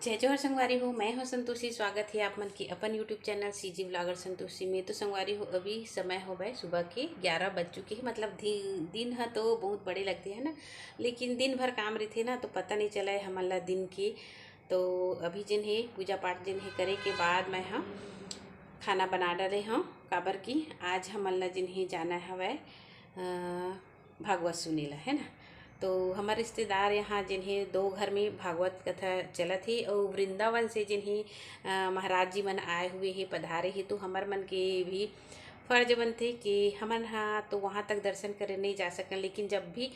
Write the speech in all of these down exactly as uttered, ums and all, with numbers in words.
जय जोहार संगवारी हो, मैं हूं संतोषी। स्वागत है आप मन के अपन YouTube channel CG blogger Santoshi में। तो संगवारी हो, अभी समय होवय सुबह के ग्यारह बज चुके हैं, मतलब दि-, दिन ह तो बहुत बड़े लगथे है ना, लेकिन दिन भर काम रहिथे ना, तो पता नहीं चलय हमन ला दिन के। तो अभी जिन हे पूजा पाठ जिन हे करे के बाद मैं ह खाना बना डाले हूँ, काबर कि आज हमन ला जिन हे जाना हवय, अ, भागवत सुने ला, है ना। तो हमर रिश्तेदार यहाँ जिन हे दो घर में भागवत कथा चलत हे, अउ वृंदावन से जिन हे, अ, महाराज जी मन आए हुए हे, पधारे हे, तो हमर मन के भी फर्ज बनथे कि हमन हा तो वहाँ तक दर्शन करे नहीं जा सकन, लेकिन जब भी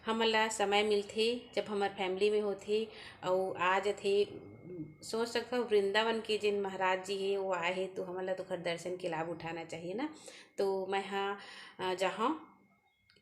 हमन ला समय मिलथे, जब हमर family में होथे अउ आ जथे, सोच सकथव वृंदावन के जिन महाराज जी हे वो आए हे, तो हमन ला तो ओकर दर्शन के लाभ उठाना चाहिए ना। तो मैं हा, अ, जहाँ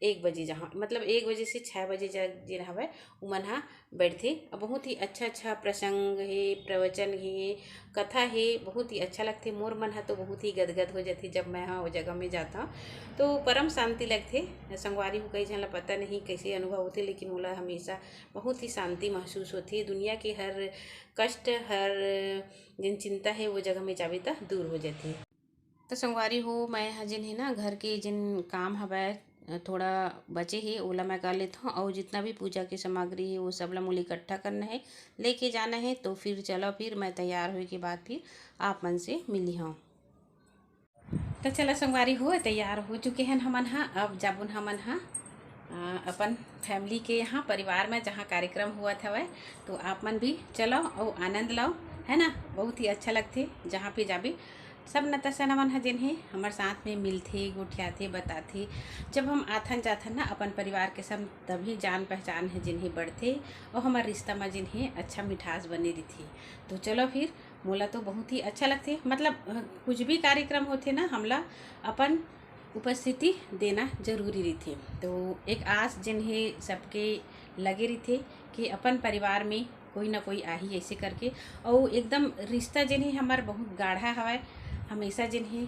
एक बजे जहाँ, मतलब एक बजे से छः बजे तक जेन हवय, उमन ह बैठथे। अउ बहुत ही अच्छा-अच्छा प्रसंग हे, प्रवचन हे, कथा हे, बहुत ही अच्छा लगथे। मोर मन ह तो बहुत ही गदगद हो जाथे, जब मैं ह ओ जगह में जाथव, तो परम शांति लगथे। संगवारी हो, कई झन ल पता नहीं कैसे अनुभव होथे, लेकिन मोला हमेशा बहुत ही शांति महसूस होथे। दुनिया के हर कष्ट, हर जेन चिंता हे, वो जगह में जाबे त दूर हो जाथे। तो संगवारी हो, मैं ह जेन हे ना, घर के जेन काम हवय, थोड़ा बचे हे, ओला मैं कर लेथव, अउ जितना भी पूजा के सामग्री हे, वो सब ला मोला इकट्ठा करना हे, लेके जाना हे। तो फिर चलो, फिर मैं तैयार होए के बाद फिर आप मन से मिली हूँ। तो चलो संगवारी हो, तैयार हो चुके हैं हमन हा। अब जाबुन हमन हा, अ, अपन family के यहाँ, परिवार में जहाँ कार्यक्रम होवत हवय, तो आप मन भी चलो अउ आनंद लो, है ना। बहुत ही अच्छा लगथे जहाँ पे जाबे। सब नतसन मन ह जेन हे हमर साथ में मिलथे, गोठियाथे, बताथे। जब हम आथन जाथन ना अपन परिवार के संग, तभी जान पहचान ह जेन हे बढ़थे अउ हमर रिश्ता म जेन हे अच्छा मिठास बने रहिथे। तो चलो फिर, मोला तो बहुत ही अच्छा लगथे, मतलब, अ, कुछ भी कार्यक्रम होथे ना, हमला अपन उपस्थिति देना जरूरी रहिथे। तो एक आस जेन हे सबके लगे रहिथे कि अपन परिवार में कोई ना कोई आही, ऐसे करके। अउ एकदम रिश्ता जेन हे हमर बहुत गाढ़ा हवय, हमेशा जेन हे,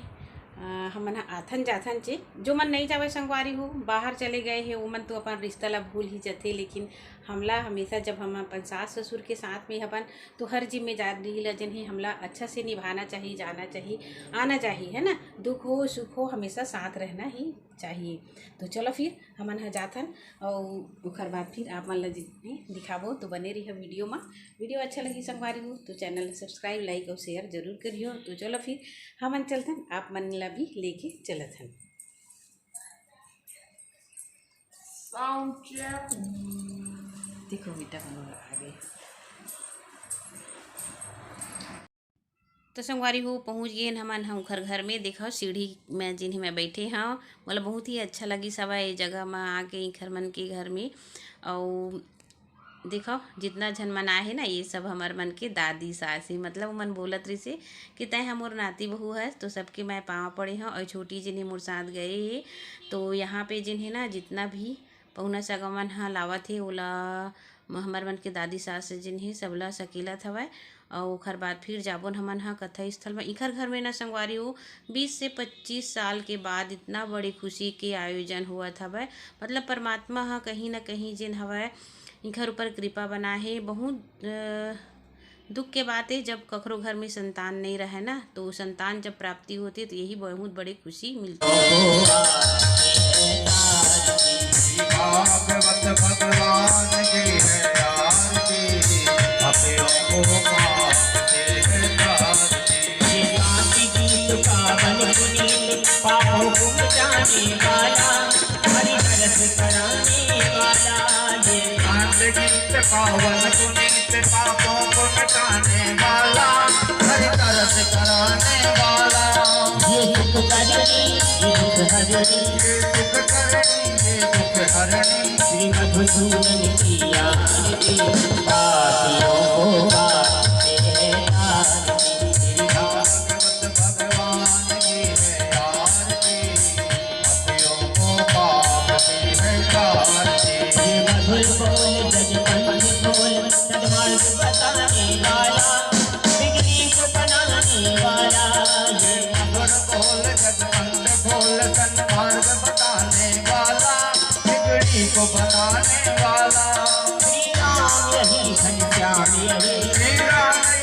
अ, हमन ह आथन जाथन चे, जो मन नहीं जावय संगवारी हो, बाहर चले गए हे, वो मन तो अपन रिश्ता ला भूल ही जथे, लेकिन हमला हमेशा, जब हम अपन सास ससुर के साथ में हवन, तो हर जिम्मेदारी ला जेन हे हमला अच्छा से निभाना चाहिए, जाना चाहिए, आना चाहिए, है ना। दुख हो सुख हो, हमेशा साथ रहना ही चाहिए। तो चलो फिर हमन ह जाथन अउ ओखर बाद फिर आप मन ला जितने दिखाबो, तो बने रहिए video मा। Video अच्छा लगी संगवारी हो तो channel subscribe, like अउ share जरूर करियो। तो चलो फिर हमन चलथन, आप मन ला भी लेके चलत हन। Sound check। देखो बेटा, हम लोग आ गए। तो संगवारी हो, पहुँच गेन हमन ह उखर घर में। देखो, सीढ़ी में जिन्हें मैं बैठे हव, मोला बहुत ही अच्छा लगिस हवय ये जगह में आके, इखर मन के घर में। अउ देखो, जितना झन मन आए हे ना, ये सब हमर मन के दादी सास हे। मतलब, ओमन बोलत रहिसे कि तैं ह मोर नाती बहू हस, तो सबके मैं पाँव पड़े हव। अउ छोटी जिन हे मोर साथ गए हे, तो यहाँ पे जिन हे ना, जितना भी पहुना सगा मन ह लावत हे, ओला म-, हमर मन के दादी सास जिन हे, सबला सकेलत हवय। अउ ओखर बाद फिर जाबोन हमन ह कथा स्थल म। इखर घर में ना संगवारी हो, बीस से पच्चीस साल के बाद इतना बड़ी खुशी के आयोजन होवत हवय। मतलब, परमात्मा ह कहीं ना कहीं जेन हवय, इखर ऊपर कृपा बना हे। बहुत, अ, दुख के बात हे, जब कखरो घर में संतान नहीं रहे ना, तो संतान जब प्राप्ति होती है, तो यही बहुत बड़ी खुशी मिलती है। भागवत भगवान की है आरती, पापियों को माफ दे है आरती। ये शांति गीत पावन पुनीत, पापों को मिटाने वाला, हरि हरस कराने वाला। ये शांति गीत पावन पुनीत, पापों को मिटाने वाला, हरि तरस कराने वाला। ये सुख करनी, ये दुख हरनी, ये सुख करनी, ये दुख हरनी। श्री मधुसूदन की आरती, पापियों को पाप से है तारती। श्री भागवत भगवान की है आरती, पापियों को पाप से है तारती। ये मधुर बोल, जग कंठ खोल, सन्मार्ग बताने वाला, बिगड़ी को बनाने वाला। ये मधुर बोल, जग कंठ खोल, सन्मार्ग बताने वाला, बिगड़ी को बनाने वाला। श्री राम यही घनश्याम यही। श्री राम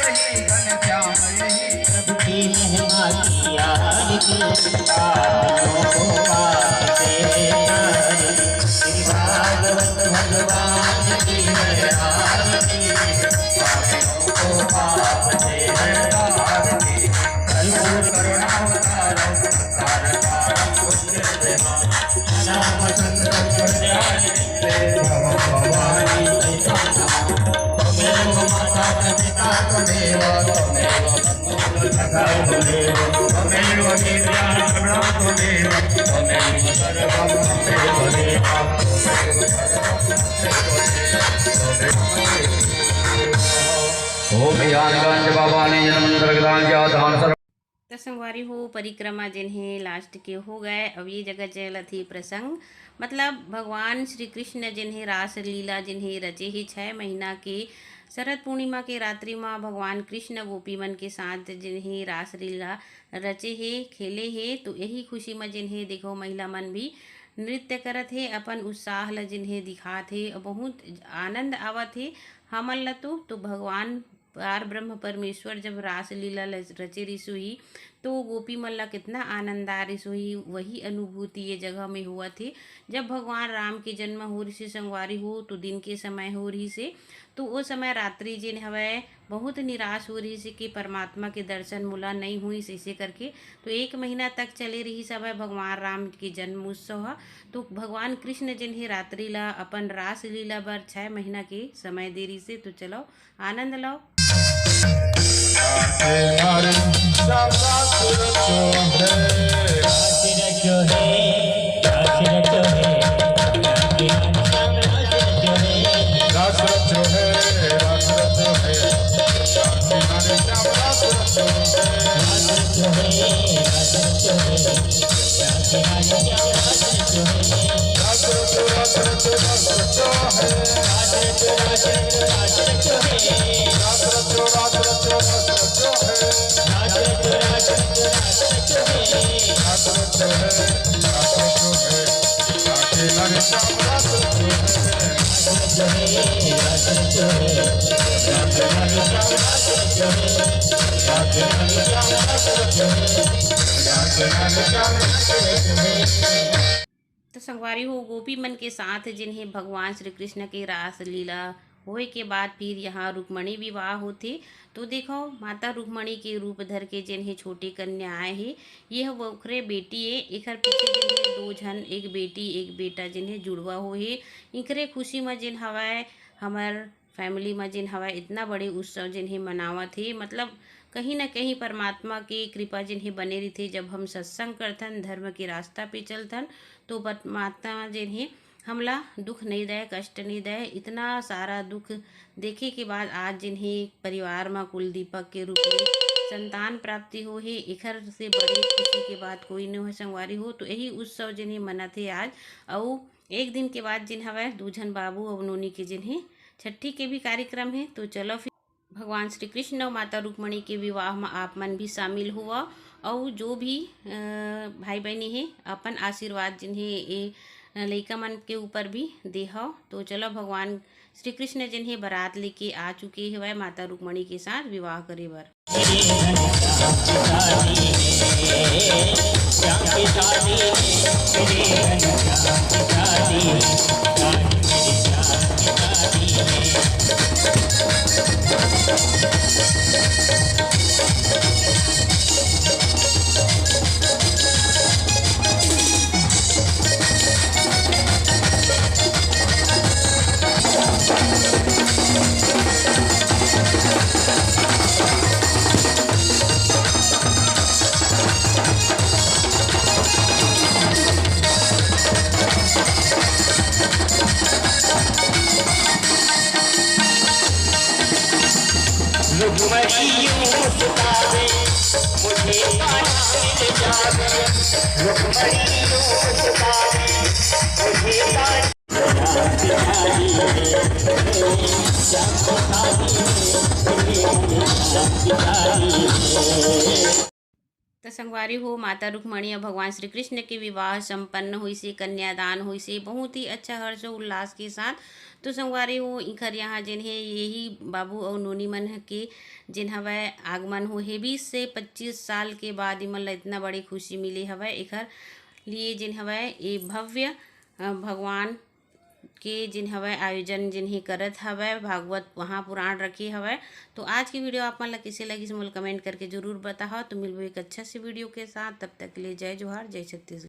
ओम ज्ञानगंज बाबा ने जन्म मंत्र विधान किया, धाम सर्व त संगवारी हो, परिक्रमा जेन हे लास्ट के हो गए। अब ये जगह चलत ही प्रसंग, मतलब भगवान श्री कृष्ण जेन हे रास लीला जेन हे रचे हे छः महीना के शरद पूर्णिमा के रात्रि म भगवान कृष्ण गोपी मन के साथ जेन हे रास लीला रचे हे, खेले हे। तो यही खुशी म जेन हे देखो महिला मन भी नृत्य करत हे, अपन उत्साह ल जेन हे दिखात हे, अउ बहुत आनंद आवत हे हमन ल तो। तो भगवान पार ब्रह्म परमेश्वर जब रासलीला ल-, रचे रिस होही, तो गोपी मन ला कितना आनंद आ रिस होही, वही अनुभूति ये जगह में होवत हे। जब भगवान राम के जन्म हो रिस हे संगवारी हो, तो दिन के समय हो रिस हे, तो ओ समय रात्रि जेन हवय बहुत निराश हो रिस हे कि परमात्मा के दर्शन मोला नइ होइस, ऐसे करके। तो एक महीना तक चले रिस हवय भगवान राम के जन्म उत्सव ह। तो भगवान कृष्ण जेन हे रात्रि ला अपन रासलीला बर छह महीना के समय दे रिस हे। तो चलो आनंद लो। तो संगवारी हो, गोपी मन के साथ जिन्हें भगवान श्री कृष्ण के रास लीला होए के बाद फिर यहाँ रुक्मणी विवाह होथे। तो देखो, माता रुक्मणी के रूप धर के जिन्हें छोटे कन्या आए हे, ये ह ओखरे बेटी ए। एखर पीछे जिन्हें दो झन, एक बेटी एक बेटा जिन्हें जुड़वा हो हे। इखरे खुशी म जिन हवय हमर फैमिली म जिन हवय इतना बड़े उत्सव जिन्हें मनावत हे, मतलब कहीं ना कहीं परमात्मा के कृपा जिन्हें बने रहिथे। जब हम सत्संग करथन, धर्म के रास्ता पे चलथन, तो परमात्मा जिन्हें हमला दुख नहीं दे, कष्ट नहीं दे। इतना सारा दुख देखे के बाद आज जिन्हें परिवार म कुल दीपक के रूप में संतान प्राप्ति हो हे, एखर से बड़ी खुशी के बात कोई नहीं हो संगवारी हो। तो यही उत्सव जिन्हें मनत हे आज, अउ एक दिन के बाद जिन हवय दू झन बाबू अउ नोनी के जिन्हें छट्ठी के भी कार्यक्रम हे। तो चलो फिर भगवान श्री कृष्ण अउ माता रुक्मणी के विवाह म आप मन भी शामिल हुआ, अउ जो भी, अ, भाई बहिनी हे, अपन आशीर्वाद जिन्हें ए, अ, लइका मन के ऊपर भी देहव। तो चलो, भगवान श्री कृष्ण जिन्हें बारात लेके आ चुके हवय माता रुक्मणी के साथ विवाह करे बर। त संगवारी हो, माता रुक्मणी अउ भगवान श्री कृष्ण के विवाह संपन्न होइसे, कन्यादान होइसे, बहुत ही अच्छा हर्ष उल्लास के साथ। तो संगवारी हो, इखर यहाँ जेन हे, यही बाबू अउ नोनी मन के जेन हवय आगमन हो हे, बीस से पच्चीस साल के बाद इमन ला इतना बड़ी खुशी मिले हवय। एखर लिए जेन हवय, ये भव्य, अ, भगवान के जिन हवय आयोजन जिन ही करत हवय, भागवत महापुराण रखे हवय। तो आज की वीडियो आप मन ला कइसे लगिस, मोला कमेंट करके जरूर बताहव। तो मिलबो एक अच्छा से वीडियो के साथ, तब तक के लिए जय जोहार, जय छत्तीसगढ़।